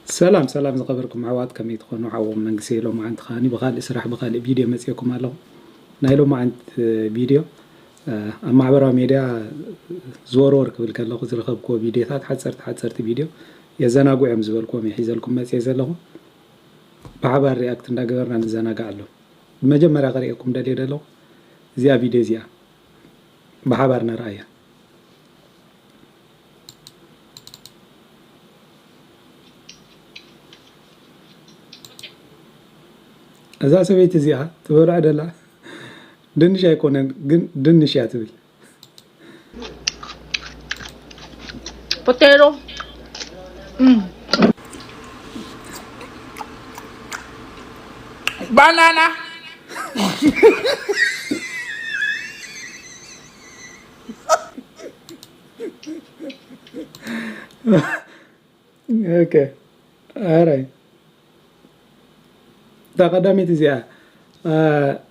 ሰላም ሰላም ዝኸበርኩም ኣሕዋት፣ ከመይ ትኾኑ? ሓወኹም መንግስቲ ሎማዓንቲ ከዓኒ ብኻልእ ስራሕ ብኻልእ ቪድዮ መፂኦኩም ኣለኹ። ናይ ሎማዓንቲ ቪድዮ ኣብ ማሕበራዊ ሜድያ ዝወርወር ክብል ከለኹ ዝረኸብክዎ ቪድዮታት ሓፀርቲ ሓፀርቲ ቪድዮ የዘናግዑ እዮም ዝበልክዎም እየ ሒዘልኩም መፅየ ዘለኹ። ብሓባር ሪኣክት እንዳገበርና ንዘናጋዕ ኣሎ። ብመጀመርያ ከርእየኩም ደልየ ዘለኹ እዚኣ ቪድዮ እዚኣ ብሓባር ንርኣያ። እዛ ሰበይቲ እዚኣ ትበልዖ ደላ ድንሽ ኣይኮነን ግን ድንሽ እያ ትብል። Potato. Mm. Banana. ኦኬ ኣራይ እታ ቀዳመይቲ እዚኣ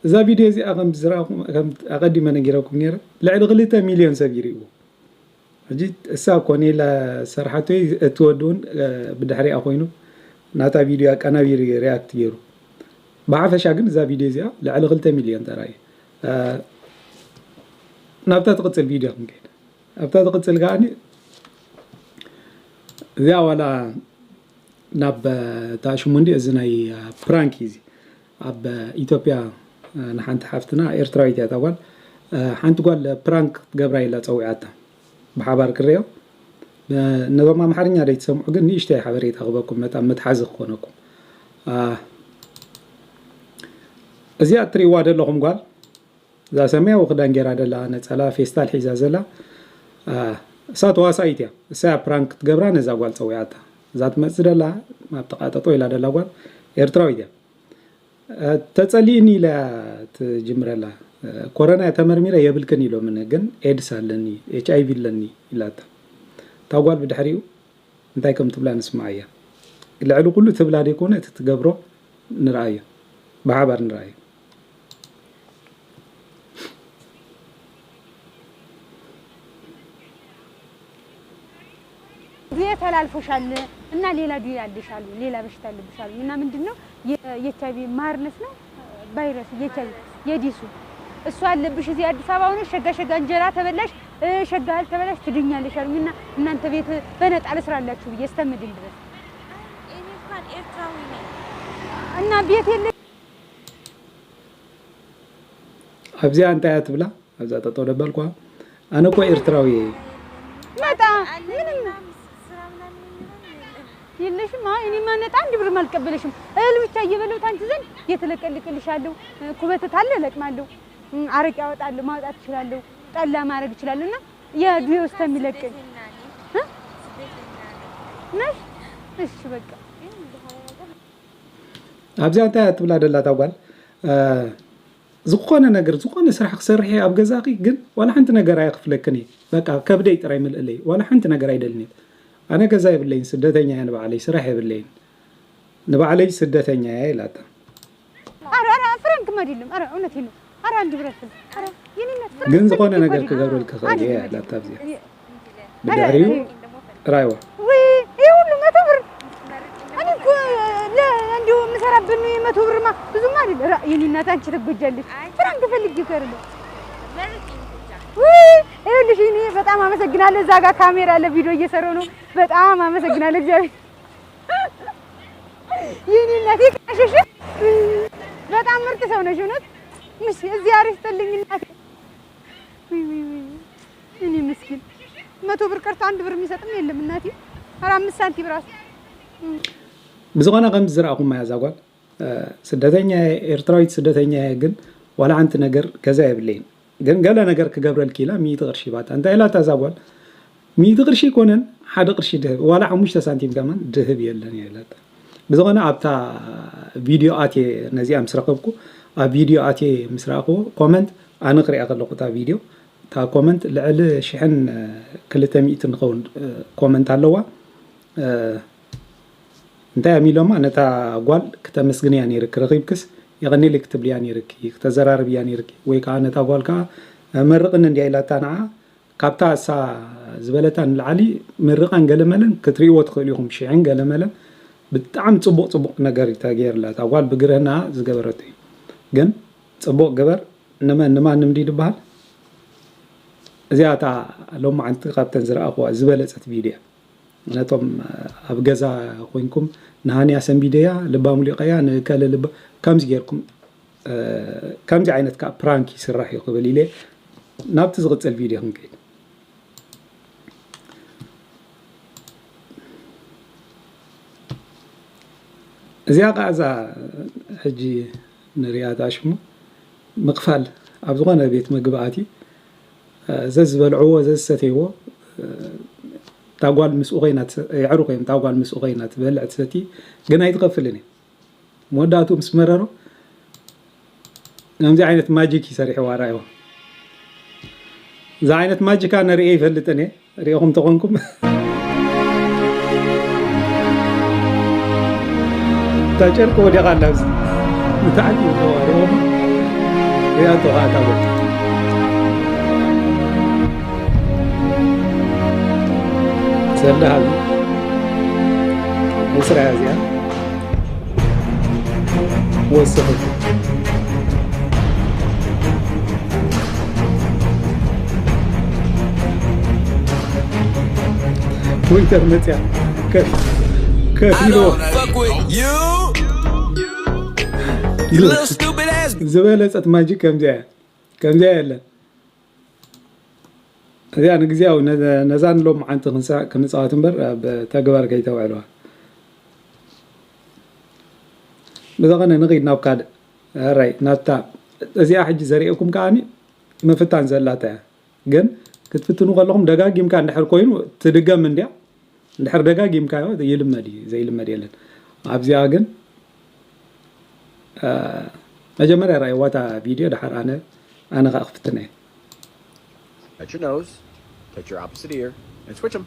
እዛ ቪድዮ እዚኣ ከም ዝረኣኹም ኣቀዲመ ነጊረኩም ነረ ልዕሊ ክልተ ሚልዮን ሰብ ይርእዎ። ሕጂ እሳ ኮነ ኢላ ዝሰርሓቶ እዩ፣ እቲ ወዲ እውን ብድሕሪኣ ኮይኑ ናታ ቪድዮ ኣቀናቢሩ እዩ ሪኣክት ገይሩ። ብሓፈሻ ግን እዛ ቪድዮ እዚኣ ልዕሊ ክልተ ሚልዮን ተራእዩ። ናብታ ትቕፅል ቪድዮ ክንከይድ ኣብታ ትቕፅል ከዓኒ እዚኣ ዋላ ናብ እታ ሽሙ እንዲ እዚ ናይ ፕራንክ እዩ እዚ ኣብ ኢትዮጵያ ንሓንቲ ሓፍትና ኤርትራዊት እያ እታ ጓል ሓንቲ ጓል ፕራንክ ክትገብራ ኢላ ፀዊዓታ ብሓባር ክረዮ ነዞም ኣምሓርኛ ደይትሰምዑ ግን ንእሽተይ ሓበሬታ ክበኩም መጣ መትሓዚ ክኾነኩም እዚኣ እትሪእዋ ዘለኹም ጓል እዛ ሰማያዊ ክዳን ጌራ ደላ ነፀላ ፌስታል ሒዛ ዘላ እሳ ተዋሳኢት እያ እሳ ፕራንክ ክትገብራ ነዛ ጓል ፀዊዓታ እዛ ትመፅእ ደላ ኣብ ተቃጠጦ ኢላ ደላ ጓል ኤርትራዊት እያ ተፀሊእኒ ኢላ ትጅምረላ ኮረና ተመርሚረ የብልክን ኢሎምኒ ግን ኤድስ ኣለኒ ኤች ኣይቪ ኣለኒ ኢላታ እታ ጓል ብድሕሪኡ እንታይ ከም ትብላ ንስምዓያ ልዕሊ ኩሉ ትብላ ደይኮነ እቲ ትገብሮ ንርኣዮ ብሓባር ንርኣዮ ጊዜ ተላልፎሻል እና ሌላ ዱያ አለሽ አሉ ሌላ በሽታ አለብሽ አሉ እና ምንድን ነው የኤች አይ ቪ ማርነስ ነው ቫይረስ የኤች አይ ቪ የዲሱ እሱ አለብሽ እዚህ አዲስ አበባ ሆነሽ ሸጋ ሸጋ እንጀራ ተበላሽ ሸጋ አልተበላሽ ትድኛለሽ አሉኝ እና እናንተ ቤት በነጣ ልስራላችሁ ብዬ እስከምድን ድረስ እኔ እንኳን ኤርትራዊ ነኝ። እና ቤት የለሽ ኣብዚኣ እንታይ እያ ትብላ ኣብዛ ጠጠው ደበልኳ ኣነ እኮ ኤርትራዊ እየ መጣ ምንም የለሽም። አይ እኔማ ነጣ አንድ ብርም አልቀበልሽም። እህል ብቻ እየበላሁ ታንቺ ዘንድ እየተለቀልቅልሻለሁ። ኩበት ታለ እለቅማለሁ፣ አረቄ አወጣለሁ፣ ማውጣት እችላለሁ፣ ጠላ ማድረግ እችላለሁ። እና የዱቤ ውስጥ የሚለቅኝ ነሽ? እሺ በቃ ኣብዚኣ እንታይ ትብላ ደላ እታ ጓል ዝኾነ ነገር ዝኾነ ስራሕ ክሰርሕ እየ ኣብ ገዛኺ ግን ዋላ ሓንቲ ነገር ኣየኽፍለክን እየ በቃ ከብደይ ጥራይ ምልእለይ ዋላ ሓንቲ ነገር ኣይደልን እየ ኣነ ገዛ የብለይን ስደተኛ እየ ንባዕለይ ስራሕ የብለይን ንባዕለይ ስደተኛ እየ ኢላታ ኧረ ኧረ ፍራንክም አይደለም ኧረ እውነቴን ነው ኧረ አንድ ብር አልፈልግም ኧረ የኔ እናት ፍራንክ ግን ዝኾነ ነገር ክገብረልኪ ክእል እየ ኢላታ ኣብዚኣ ብድሕሪኡ ራይዋ ውይ ይህ ሁሉ መቶ ብር እኔ እኮ እንዲሁ የምሰራበት ነው የመቶ ብርማ ብዙም አይደል። ራ የኔ እናት አንቺ ትጎጃለሽ። ፍራንክ ፈልጌ እኮ አይደለም። ውይ ይኸውልሽ እኔ በጣም አመሰግናለሁ። እዛ ጋር ካሜራ አለ ቪዲዮ እየሰራሁ ነው። በጣም አመሰግናለሁ እግዚአብሔር የኔ እናት ይቅናሽሽ። በጣም ምርጥ ሰው ነሽ እውነት። ምሽ እግዚአብሔር ይስጥልኝ እናቴ። ውይ ውይ ውይ እኔ ምስኪን መቶ ብር ቀርቶ አንድ ብር የሚሰጥም የለም እናቴ። ኧረ አምስት ሳንቲም ራሱ ብዝኾነ ከም ዝረኣኹማ እያ እዛ ጓል ስደተኛ እየ ኤርትራዊት ስደተኛ እየ ግን ዋላ ሓንቲ ነገር ገዛ የብለይን ግን ገለ ነገር ክገብረልኪ ኢላ ሚእቲ ቅርሺ ሂባታ እንታይ ኢላታ እዛ ጓል ሚእቲ ቅርሺ ኣይኮነን ሓደ ቅርሺ ድህብ ዋላ ሓሙሽተ ሳንቲም ከማን ድህብ የለን እያ ኢላታ ብዝኾነ ኣብታ ቪድዮ ኣትየ ነዚኣ ምስ ረኸብኩ ኣብ ቪድዮ ኣትየ ምስ ረኣኽዎ ኮመንት ኣነ ክሪኣ ከለኹ እታ ቪድዮ እታ ኮመንት ልዕሊ ሽሕን ክልተ ሚእትን ዝኸውን ኮመንት ኣለዋ እንታይ እዮም ኢሎማ ነታ ጓል ክተመስግንያ ነይርኪ ረኺብክስ የቐኒለይ ክትብልያ ነይርኪ ክተዘራርብያ ነይርኪ ወይ ከዓ ነታ ጓል ከዓ መርቕኒ እንድያ ኢላታ ንዓ ካብታ እሳ ዝበለታ ንላዕሊ ምርቓን ገለመለን ክትርእይዎ ትኽእሉ ኢኹም ሽሕን ገለመለን ብጣዕሚ ጽቡቕ ጽቡቕ ነገር እዩ ተገይርላ። እታ ጓል ብግርህና ዝገበረቶ እዩ። ግን ጽቡቕ ግበር፣ ንመን ንማንም ድዩ ዝበሃል? እዚኣ እታ ሎማዓንቲ ካብተን ዝረኣኹዋ ዝበለጸት ቪድዮ። ነቶም ኣብ ገዛ ኮይንኩም ንሃንያ ሰንቢደያ፣ ልባ ሙሊቐያ፣ ንከለ ልባ፣ ከምዚ ጌርኩም፣ እ፣ ከምዚ ዓይነት ከኣ ፕራንክ ይስራሕ እዩ ክብል ኢለ ናብቲ ዝቕጽል ቪድዮ ክንከይድ። እዚኣ ከኣ እዛ ሕጂ ንሪኣ እታ ሽሙ ምቕፋል ኣብ ዝኾነ ቤት መግቢ ኣትዩ፣ እ፣ ዘዝበልዕዎ፣ ዘዝሰተይዎ፣ እ፣ እታ ጓል ምስኡ ኮይና ትሰ-፣ የዕሩኽ እዮም፣ እታ ጓል ምስኡ ኮይና ትበልዕ ትሰቲ፣ ግን ኣይትኸፍልን እያ። መወዳእትኡ ምስ መረሮ ከምዚ ዓይነት ማጂክ እዩ ሰሪሕዋ፣ ራእይዎ። እዚ ዓይነት ማጂክ ኣነ ርእየ ይፈልጥን እየ። ሪኢኹም ተኾንኩም፣ እታ ጨርቂ ወዲቓ ኣላ ኣብዚ ንታሕቲ ይእተዋ፣ ሪኢኹም? ሪኣቶ ኸዓ እታ ቦታ። ሰልዲ ሃቢ። ንስራ እያ እዚኣ። ወሰኸት። ዊንተር መጽያ። ከፍ-፣ ከፊልዎ። Fuck with you. You little stupid ass. ዝበለጸት ማጂክ ከምዚያ እያ። ከምዚያ የለን። እዚኣ ንግዜያዊ፣ ነ-፣ ነዛ ንሎማዓንቲ ክንሳ-፣ ክንጻወት እምበር ኣብ ተግባር ከይተውዕልዋ። ብዝኾነ ንኺድ ናብ ካልእ። ኣራይ፣ ናብታ እዚኣ ሕጂ ዘርእየኩም ከኣኒ ምፍታን ዘላታ እያ። ግን ክትፍትኑ ከለኹም ደጋጊምካ እንድሕር ኮይኑ ትድገም እንድያ። እንድሕር ደጋጊምካዮ ይልመድ እዩ፣ ዘይልመድ የለን። ኣብዚኣ ግን፣ አ፣ መጀመርያ ርኣይዋ እታ ቪድዮ፣ ደሓር ኣነ፣ ኣነ ኸኣ ክፍትና እየ። Touch your nose, touch your opposite ear, and switch them.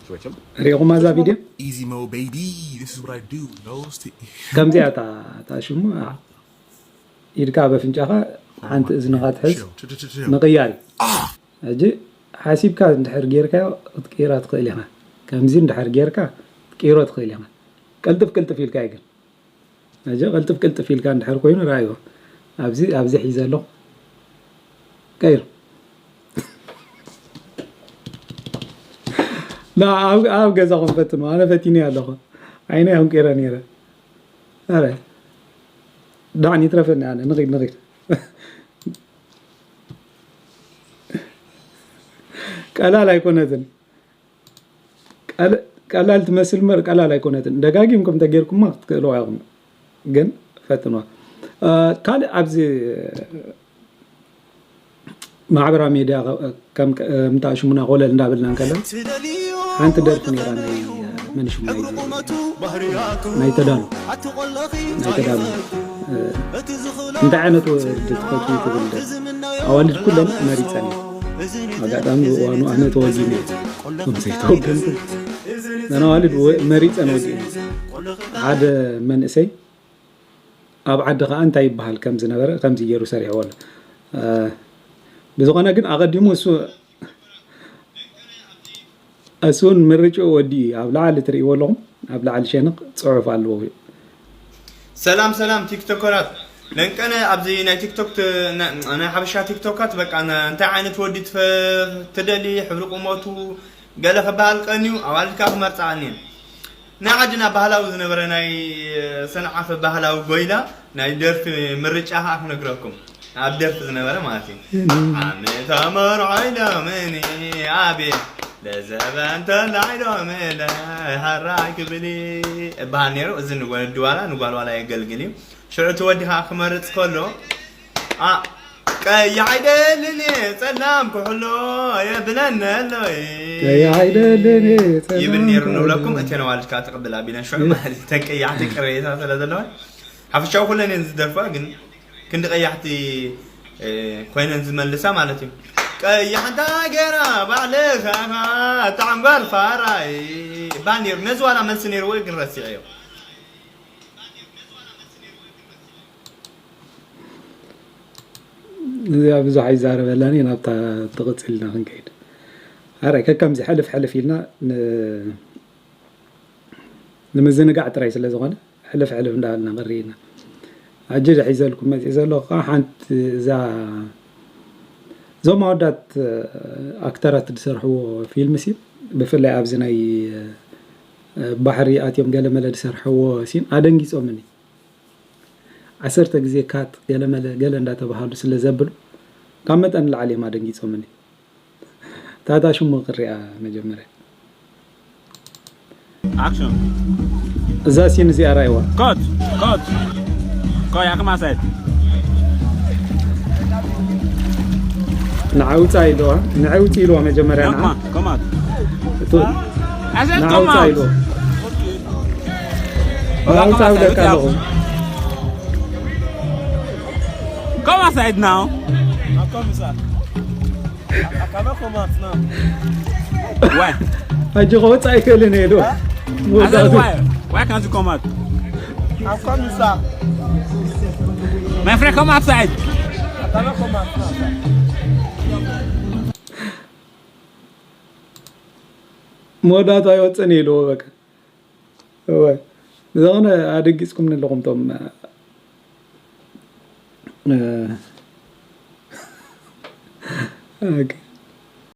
Switch them. ሪኢኹማ እዛ ቪድዮ? Easy mode, baby. This is what I do. Nose to ear. ከምዚኣ እታ፣ እታ ሽሙ፣ አ፣ ኢድካ በፍንጫኻ ሓንቲ እዝንኻ ትሕዝ፣ Chill, chill, chill, chill. ምቕያር እዩ። ሕጂ ሓሲብካ እንድሕር ጌርካዮ ክትቅይራ ትኽእል ኢኻ። ከምዚ እንድሕር ጌርካ ክትቅይሮ ትኽእል ኢኻ። ቅልጥፍ ቅልጥፍ ኢልካ እዩ ግን። ሕጂ ቅልጥፍ ቅልጥፍ ኢልካ እንድሕር ኮይኑ ርኣዮ። ኣብዚ፣ ኣብዚ ሒዘ ኣለኹ። ቀይር። ና፣ ኣብ፣ ኣብ ገዛኹም ፈትኑ። ኣነ ፈቲነ ኣለኹ። ዓይነይ ኣንቂረ ነይረ። ኣረ፣ ዳዕን ይትረፈኒ ኣነ። ንኺድ፣ ንኺድ። ቀላል ኣይኮነትን። ቀል-፣ ቀላል ትመስል እምበር ቀላል ኣይኮነትን። ደጋጊምኩም ተጌርኩማ ክትክእልዋ ኢኹም። ግን ፈትንዋ። እ፣ ካልእ ኣብዚ ማሕበራዊ ሜድያ ከ-፣ ከም፣ ከም እንታ ሽሙና ኮለል እንዳበልና እንከለና፣ ሓንቲ ደርፊ ነይራ ናይ፣ መን ሽሙ ናይ፣ ናይ ተዳኑ፣ ናይ ተዳኑ፣ እ፣ እንታይ ዓይነት ወዲ ትፈትዊ ትብል ደርፊ። ኣዋልድ ኩለን መሪጸን እየ። ኣጋጣሚ ብእዋኑ ኣነ ተወጊነ እየ። ከም ዘይተወገንኩ፣ ነን ኣዋልድ ወ-፣ መሪጸን ወጊነ። ሓደ መንእሰይ ኣብ ዓዲ ኸዓ እንታይ ይበሃል ከም ዝነበረ፣ ከምዚ ገይሩ ሰሪሕዎ ኣሎ። እ፣ ብዝኾነ ግን ኣቐዲሙ እሱ፣ እሱ እውን ምርጭኡ ወዲኡ እዩ። ኣብ ላዕሊ ትርእይዎ ኣለኹም፣ ኣብ ላዕሊ ሸነኽ ጽሑፍ ኣለዎ። ሰላም ሰላም ቲክቶከራት፣ ለንቀነ ኣብዚ ናይ ቲክቶክ ት-፣ ና-፣ ናይ ሓበሻ ቲክቶካት በቃ ና-፣ እንታይ ዓይነት ወዲ ትፈ-፣ ትደሊ፣ ሕብሪ ቁመቱ፣ ገለ ክበሃል ቀንዩ፣ ኣዋልድ ከኣ ክመርጻ ቀንየን። ናይ ዓድና ባህላዊ ዝነበረ ናይ ሰንዓፈ ባህላዊ ጎይላ ናይ ደርፊ ምርጫ ከኣ ክነግረኩም። ኣብ ደርፊ ዝነበረ ማለት እዩ። ዓመታ መርዓይ ሎምኒ ኣቤ ለዘበን ተላይ ሎምለ ሕራይ ክብል እበሃል ነይሩ። እዚ ንወዲ ዋላ ንጓል ዋላ የገልግል እዩ። ሽዑ እቲ ወዲ ከኣ ክመርጽ ከሎ፣ ኣ፣ ቀይሕ ኣይደልን እየ፣ ጸላም ኩሕሎ የብለኒ ኣሎ እየ ቀይሕ ኣይደልን እየ፣ ጸላም ይብል ነይሩ ኩሕሎ። ንብለኩም። እተን ኣዋልድ ከኣ ትቕብል ኣቢለን ሽዑ ማለት እዩ። እተን ቀያሕቲ ቅሬታ ስለ ዘለወን፣ ሓፈሻዊ ኩለን እየን ዝደርፋ፣ ግን ክንዲ ቀያሕቲ፣ እ፣ ኮይነን ዝመልሳ ማለት እዩ። ቀያሕ እንታይ ገይራ ባዕልኻ እታ ዕንጓል ፋራይ ይባል ነይሩ። ነዚ ዋላ መልሲ ነይርዎ እዩ፣ ግን ረሲዐዮ። እዚኣ ብዙሕ ኣይዛረበላን እየ፣ ናብታ ትቕጽል ኢና ክንከይድ። ኣረ ከከምዚ ሕልፍ ሕልፍ ኢልና ን-፣ ንምዝንጋዕ ጥራይ ስለ ዝኾነ ሕልፍ ሕልፍ እንዳበልና ንርኢ ኢና። ሕጂ ሒዘልኩም መፂእ ዘለኹ ከዓ ሓንቲ እዛ እዞም ኣወዳት ኣክተራት ዝሰርሕዎ ፊልም ሲ ብፍላይ ኣብዚ ናይ ባሕሪ ኣትዮም ገለመለ ዝሰርሕዎ ሲን ኣደንጊፆምኒ። ዓሰርተ ግዜ ካት ገለመለ ገለ እንዳተባሃሉ ስለ ዘብሉ ካብ መጠን ንላዕሊ እዮም ኣደንጊፆምኒ። ታታ ሽሙ ክሪኣ መጀመርያ ኣክሽን እዛ ሲን እዚኣ ራይዋ ኮት ኮት ኮይ ኣክማሳይት ንዓውፃ ኢልዋ ንዓውፂ ኢልዋ መጀመርያ ንዓ ኮማት እቱ ንዓውፃ ኢልዋ ንዓውፃ ኢለካ ኣለኹ Come outside now. I come inside. I, I cannot come out now. Why? ሕጂ ከወፃ ኣይክእልን እየ ዶ I said why? Why can't you come out? I'm coming, sir. My friend, come outside. I cannot come out now, sir. መወዳቱ ኣይወፅን ኢልዎ በቃ እወ ዝኾነ ኣደጊፅኩም ኣለኹም ቶም ኦኬ።